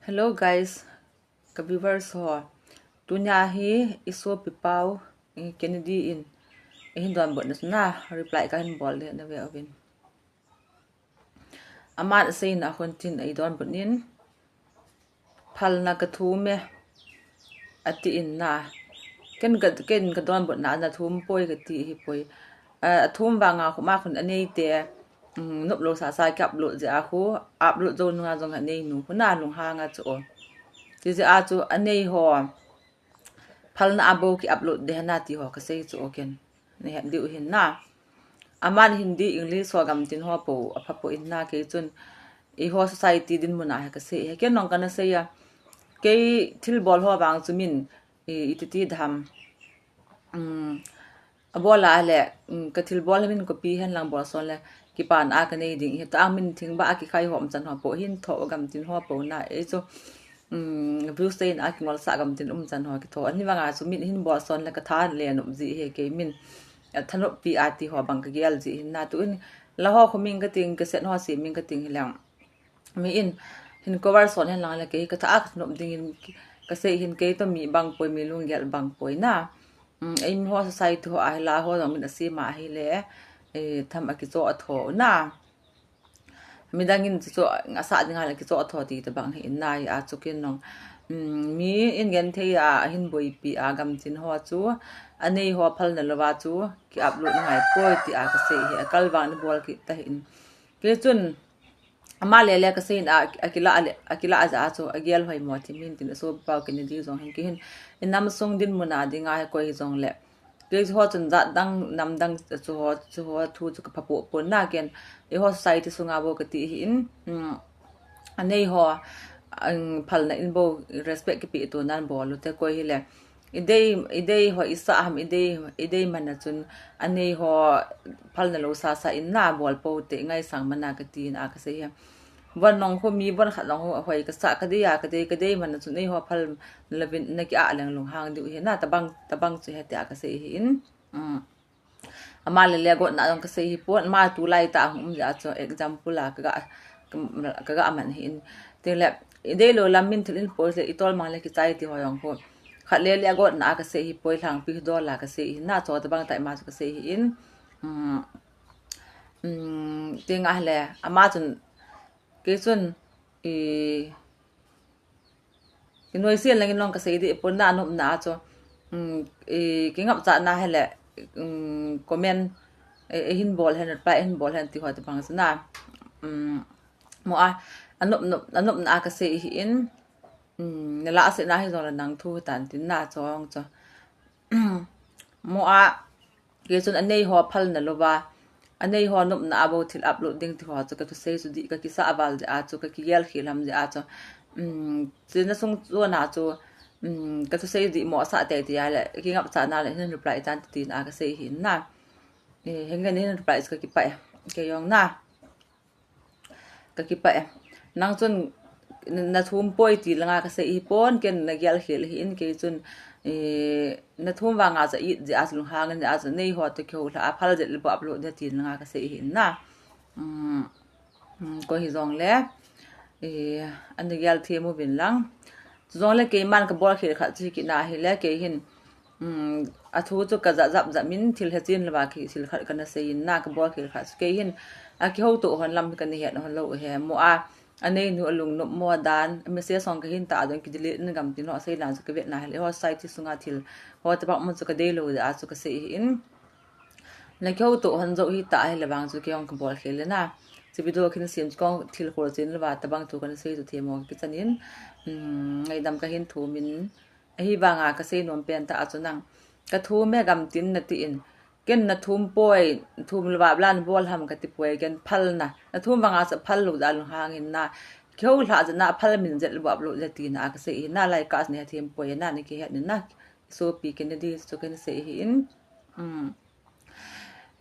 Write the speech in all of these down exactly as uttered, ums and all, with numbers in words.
Hello guys, ka viewers ho. Tunia hi i sopi pau, i Kennedy in, i hin donbutna chu na, reply ka hin bol le na ve uvin. Aman aseina a khun tin ei donbut in, phalna ka thum e, ati in na. Ken ka, ken ka donbutna a na thum poi ka ti hi poi. A, a thum vanga khu ma khun anei te, um, nop lou sasa ki upload jeh a khu, upload jou nunga jong anei nu khu na lunghang a chu o. Ti jeh a chu anei ho, phalna a bou ki upload de na ti ho ka sei chu o ken. Na het diu hin na. Aman Hindi, English ho gam tin ho po, apha po in na kei chun. I ho society dinmun a hi ka sei, he ken nong ka na sei a. Kei thilbol ho vang chu min, i, i titi dam. Um, abol a le, um, ka thilbol min copy hen lang bol son le, kipan a ka nei ding. Hi ta min thing ba a kikhai ho um chan ho po, hin tho gam tin ho po na. Ei chu, um, views te in a kingol sa gam tin um chan ho kitho. Ani vanga chu min hin bol son le ka tha le nop ji he kei min. A thanop pi a ti ho bang ka gel ji hin na tu in la ho khu min ka ting, ka set ho si min ka ting hi lang. Mi in hin cover son hen lang le kei ka tha a ka thanop ding in ka sei hin kei to mi bang poi, mi lunggel bang poi na. Um, ei mi ho society ho a hi la ho jong min a si ma hi le, eh, tham a kicho a tho na. Midang in chu, chu, a sa ding a le kicho a tho ti ta bang hi in na hi a chu ken nong. Um, mi in gen thei a, a hin boipi a gam tin ho chu, anei ho phalna lou va chu, ki upload na ngai poi ti a ka sei hi, a kal vang ni bol ki ta hi in. Kei chun, ama le le ka sei in a, a kila le, a kila a ja chu, a gel hoi mo ti min tin a sopi pau Kennedy jong hin kei hin. I nam sung dinmun a ding a hi koi hi jong le. Kei chu ho chun jat dang, nam dang chu ho, chu ho thu chu ka pha po pon na ken. I ho society sunga bou ka ti hi in, um, anei ho, um, phalna in bou respect kipe to nan bol u te koi hi le. I dei, i dei ho i sa ham, i dei, i dei man a chun anei ho phalna lou sasa in na bol po te ngaisang man a ka ti in a ka sei hi. Von nong khu mi von khat nong khu hoi ka sa ka dei a, ka dei, ka dei man a chun ei ho phalna louvin na ki a leng lunghang diu hi na tabang, tabang chu he ti a ka sei hi in. Um, ama le le gotna jong ka sei hi pon, ama tu lai ta hung um jeh a chu example a ka ga, ka ga man hi in. Tin le, i dei lou lam min thil in poi le, i tol mang le kichai ti ho jong khu. Khat le le gotna a ka sei hi poi, lhangpi hi dol a ka sei hi na, chu tabang ta ima chu ka sei hi in. Um, um, ti nga le, ama chun, kei chun, i, Kinoise lang in long ka sei deh pon na, nopna a chu. Um, i, kingapchatna hile, um, comment, i, i hin bol hen, reply hin bol hen ti ho te bang chu na. Um, mo a, a nop, nop, a nopna a ka sei hi in, um, na la a sei na hi jong le nang thu tan tin na chong chu. Mo a, kei chun anei ho phalna lou va, anei ho nopna a bou thil upload ding ti ho chu ka thusei chu dih ka kisa a val jeh a chu ka kigel khel ham jeh a chu. Um, chuna sung chuna chu, um, ka thusei dih mo sa te ti a le, kingapchatna le hin reply tan tin a ka sei hi na. Eh, henge hin reply chu ka kipah e, kei jong na. Ka kipah e. Nang chun na thum poi ti langa ka sei hi pon, ken na gel khel hi in kei chun, eh, na thum vanga cha it jeh a chu lunghang in jeh a chu nei ho to kihou lha a phal jeh le bou upload na ti langa ka sei hi in na. Um, um, koi hi jong le, eh, ana gel them uvin lang. Chu jong le keiman ka bol khel khat chu hi kit na hi le kei hin, Um, a thu chu ka ja jap jap min thil he chin lou va ki thil khat ka na sei in na ka bol khel khat chu kei hin a kihou to hon lam ka ni het hon lou he mo a, anei nu a lungnop mo dan, a message song ka hin ta a dong ki delete na gam tin ho sei dan chu ka vet na hile ho society sunga thil ho te bang mo chu ka dei lou a chu ka sei hi in. Na kihou to hon jou hi ta hile vang chu kei hong ka bol khel le na. Chu video khin sim chu kong thil khol chin lou va ta bang thu ka na sei chu the mo ki chan in. Um, ngaidam ka hin thum in. Ahivanga ka sei nom pen ta a chu nang. Ka thum e gam tin na ti in. Ken na thum poi, thum lou va blan bol ham ka ti poi, ken phal na. Na thum vanga sa phal lou da lunghang in na. Kihou lha jeh na phal min jeh le bou upload jeh ti na ka sei hi na lai ka ne ha them poi na ni ki het ni na. Sopi Kennedy chu ken sei hi in. Um.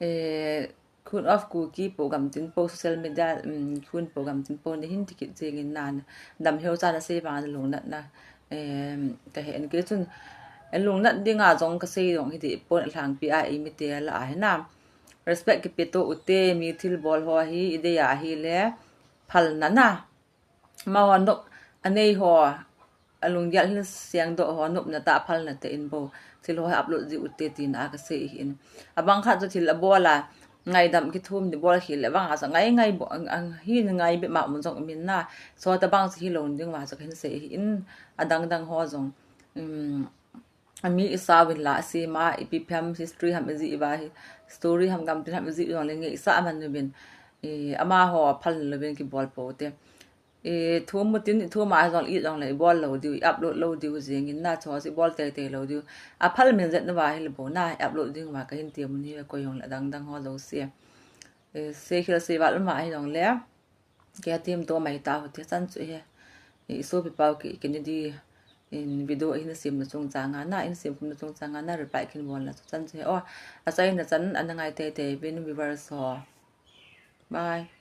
Eh, Queen of Kuki po gam tin po social media, um, Queen po gam tin po ni hin ti kit jeng in na, dam heu cha na sei vang lungnat na, em, ka he en kei chun, en lungnat ding a jong ka sei jong hi ti pon lhangpi a ei mi te la a hi na. Respect ki pe to u te mi thil bol ho hi i dei a hi le phal na na. Amaho nop, anei ho, alunggel hin sengdoh ho, nopna tah phalna tah in bou thil ho upload jiu hite tina kasei ahin. Abang khat chu thil abol a, ngaidam kithum ding bol khel le vang a chu ngai ngai bou, ang, ang hin ngai bep ma mun jong umin na. Chutabang chu hilou ding uva chu kahin sei ahin, adang dang ho jong, um, ami isao vin la asem a, ipi ham history ham ijih uva hi, story ham gamtin ham ijih jongle ngaisah man uvin, i, amaho phal louvin kibol pou te. I, thum mutin i thum a jong i jongle ibol lou diu, i upload lou diu jeng in na, chu chu ibol teitei lou diu. Aphal min jet nauva hile bou na, i upload ding uva kahin ti mun hi ve, koi jongle adang dang ho jouse. I, sei khel sei val uma hi jongle, kei a team to mai ta hite chan chu he. I, isopi pau ki, Kennedy in video hin semna chungchang a na, in sem khumna chungchang a na reply kin bolna chu chan chu he. O, achaina chan ana ngai teitei uvin viewers ho. Bye.